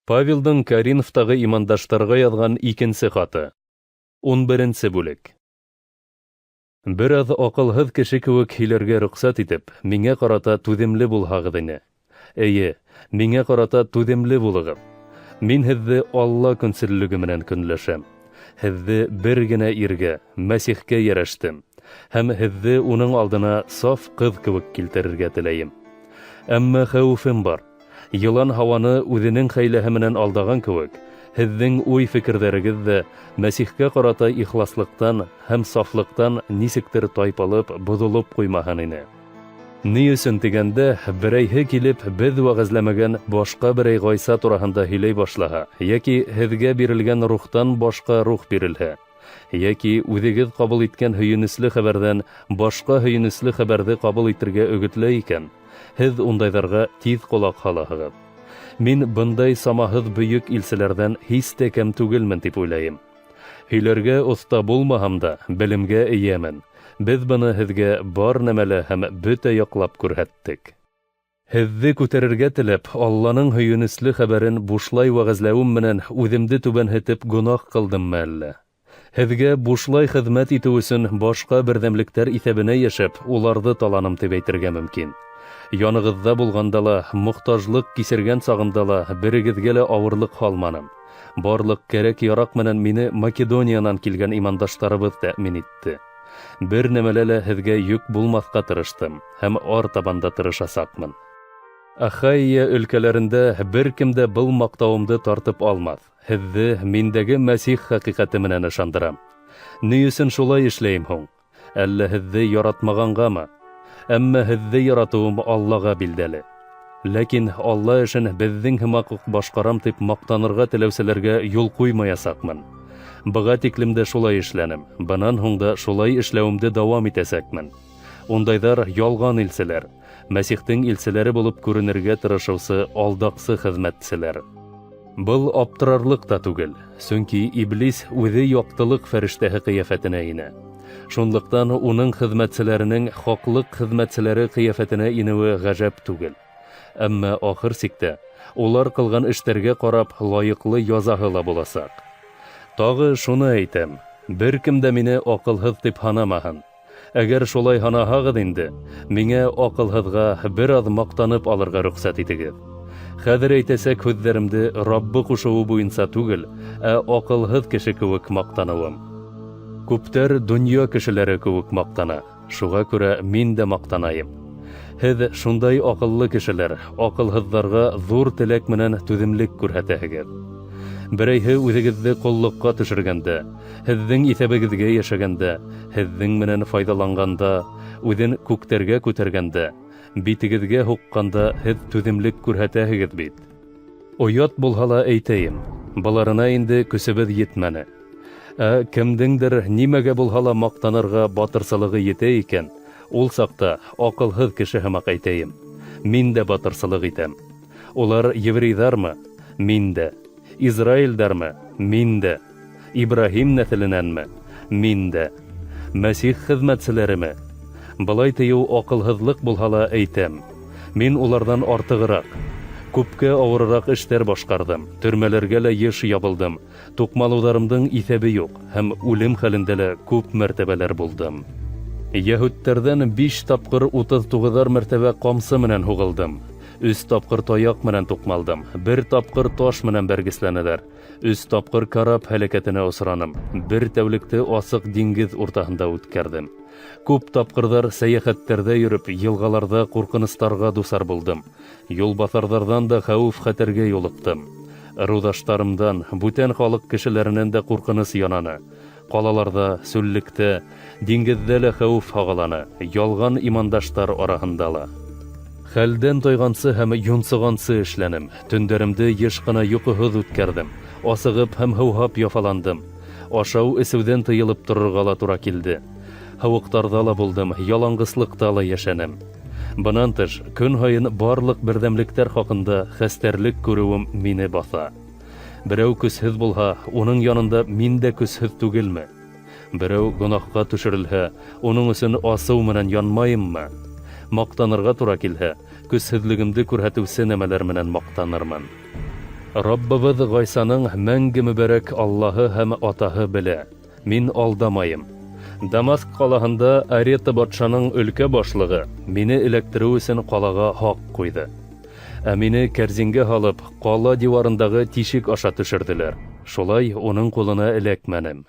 Павелдың Коринфтағы имандаштарға яҙған икенсе хаты. 11-нсе бүлек. Бер аҙ аҡылһыҙ кеше кеүек һөйләргә рөхсәт итеп, миңә ҡарата түҙемле булһағыҙ ине. Эйе, миңә ҡарата түҙемле булығыҙ. Мин һеҙҙе Алла көнсөллөгө менән көнләшәм. Һеҙҙе бер генә иргә, Мәсихкә йәрәштем, һәм һеҙҙе уның алдына саф ҡыҙ кеүек килтерергә теләйем. Әммә хәүефем бар. Йылан Һауаны үҙенең хәйләһе менән алдаған кеүек, һеҙҙең уй-фекерҙәрегеҙ ҙә Мәсихкә ҡарата ихласлыҡтан һәм сафлыҡтан нисектер тайпылып, боҙолоп ҡуймаһын ине. Ни өсөн тигәндә, берәйһе килеп, беҙ вәғәзләмәгән башҡа берәй Ғайса тураһында һөйләй башлаһа, йәки һеҙгә бирелгән рухтан башҡа рух бирелһә, йәки үҙегеҙ ҡабул иткән һөйөнөслө хәбәрҙән башҡа һөйөнөслө хәбәрҙе ҡабул итергә өгөтләй икән, һеҙ ундайҙарға тиҙ ҡолаҡ һалаһығыҙ. Мин бындай самаһыҙ бөйөк илселәрҙән һис тә кәм түгелмен тип уйлайым. Һөйләргә оҫта булмаһам да, белемгә эйәмен. Беҙ быны һеҙгә бар нәмәлә һәм бөтә яҡлап күрһәттек. Һеҙҙе күтәрергә теләп, Алланың һөйөнөслө хәбәрен бушлай вәғәзләүем менән үҙемде түбәнһетеп гонаһ ҡылдыммы әллә? Һеҙгә бушлай хеҙмәт итеү өсөн башҡа берҙәмлектәр иҫәбенә йәшәп, уларҙы таланым тип әйтергә мөмкин. Янығыҙҙа булғанда ла, мохтажлыҡ кисергән сағымда ла берегеҙгә лә ауырлыҡ һалманым. Барлыҡ кәрәк-яраҡ менән мине Македониянан килгән имандаштарыбыҙ тәэмин итте. Бер нәмәлә лә һеҙгә йөк булмаҫҡа тырыштым һәм артабан да тырышасаҡмын. Ахайя өлкәләрендә бер кем дә был маҡтауымды тартып алмаҫ. Һеҙҙе миндәге Мәсих хәҡиҡәте менән ышандырам. Ни өсөн шулай эшләйем һуң? Әллә һеҙҙе яратмағанғамы? Әммә һеҙҙе яратыуым Аллаға билдәле. Ләкин Алла эшен беҙҙең һымаҡ уҡ башҡарам тип маҡтанырға теләүселәргә юл ҡуймаясаҡмын. Быға тиклем дә шулай эшләнем, бынан һуң да шулай эшләүемде дауам итәсәкмен. Ундайҙар ялған илселәр, Мәсихтең илселәре булып күренергә тырышыусы алдаҡсы хеҙмәтселәр. Был аптырарлыҡ та түгел, сөнки Иблис үҙе яҡтылыҡ фәрештәһе ҡиәфәтенә инә. Шунлыҡтан уның хеҙмәтселәренең хаҡлыҡ хеҙмәтселәре ҡиәфәтенә инеүе ғәжәп түгел. Әммә ахыр сиктә улар ҡылған эштәргә ҡарап лайыҡлы язаһы ла буласаҡ. Тағы шуны әйтәм, бер кем дә мине аҡылһыҙ тип һанамаһын. Әгәр шулай һанаһағыҙ инде, миңә аҡылһыҙға бер аҙ маҡтанып алырға рөхсәт итегеҙ. Хәҙер әйтәсәк һүҙҙәремде Раббы ҡушыуы буйынса түгел, ә аҡылһыҙ кеше кеүек маҡтаныуым. Күптәр донъя кешеләре кеүек маҡтана, шуға күрә мин дә маҡтанайым. Һеҙ шундай аҡыллы кешеләр, аҡылһыҙҙарға ҙур теләк менән түҙемлек күрһәтәһегеҙ. Берәйһе үҙегеҙҙе ҡоллоҡҡа төшөргәндә, һеҙҙең иҫәбегеҙгә йәшәгәндә, һеҙҙең менән файҙаланғанда, үҙен күктәргә күтәргәндә, битегеҙгә һуҡҡанда һеҙ түҙемлек күрһәтәһегеҙ бит. Оят булһа ла әйтәйем, быларына инде көсөбөҙ етмәне. Ә кемдеңдер нимәгә булһа ла маҡтанырға батырсылығы етә икән, ул саҡта аҡылһыҙ кеше һымаҡ әйтәйем. Мин дә батырсылыҡ итәм. Улар еврейҙармы? Мин дә. Израилдәрме? Мин дә. Ибраһим нәҫеленәнме? Мин дә. Мәсих хеҙмәтселәреме? Былай тиеү аҡылһыҙлыҡ булһа ла әйтәм. Мин уларҙан артығыраҡ. Күпкә ауырыраҡ эштәр башҡарҙым, төрмәләргә лә йыш ябылдым, туҡмалыуҙарымдың иҫәбе юҡ һәм үлем хәлендә лә күп мәртәбәләр булдым. Йәһүдтәрҙән биш тапҡыр утыҙ туғыҙар мәртәбә ҡамсы менән һуғылдым. Өс тапҡыр таяҡ менән туҡмалдым, бер тапҡыр таш менән бәргесләнеләр. Өс тапҡыр карап һәләкәтенә осраным, бер тәүлекте асыҡ диңгеҙ уртаһында үткәрҙем. Күп тапҡырҙар сәйәхәттәрҙә йөрөп, йылғаларҙа ҡурҡыныстарға дусар булдым. Юлбаҫарҙарҙан да хәүеф-хәтәргә юлыҡтым. Ырыуҙаштарымдан, бүтән халыҡ кешеләренән дә ҡурҡыныс янаны. Ҡалаларҙа, сүллектә, диңгеҙҙә лә хәүеф һағаланы, ялған имандаштар араһында ла. Хәлдән тайғансы һәм йонсоғансы эшләнем, төндәремде еш ҡына йоҡоһоҙ үткәрҙем, асығып һәм һыуһап яфаландым. Ашау-эсеүҙән тыйылып торорға ла тура килде. Һыуыҡтарҙа ла булдым, яланғыслыҡта ла йәшәнем. Бынан тыш, көн һайын барлыҡ берҙәмлектәр хаҡында хәстәрлек күреүем мине баҫа. Берәү көсһөҙ булһа, уның янында мин дә көсһөҙ түгелме? Берәү гөнаһҡа төшөрөлһә, уның өсөн асыу менән янмайыммы? Маҡтанырға тура килһә, көсһөҙлөгөмдө күрһәтеүсе нәмәләр менән маҡтанырмын. Раббыбыҙ Ғайсаның мәңге мөбәрәк Аллаһы һәм Атаһы белә, мин алдамайым. Дамаск ҡалаһында Арета батшаның өлкә башлығы мине эләктереү өсөн ҡалаға һаҡ ҡуйҙы. Ә мине кәрзингә һалып, ҡала диуарындағы тишек аша төшөрҙөләр. Шулай уның ҡулына эләкмәнем.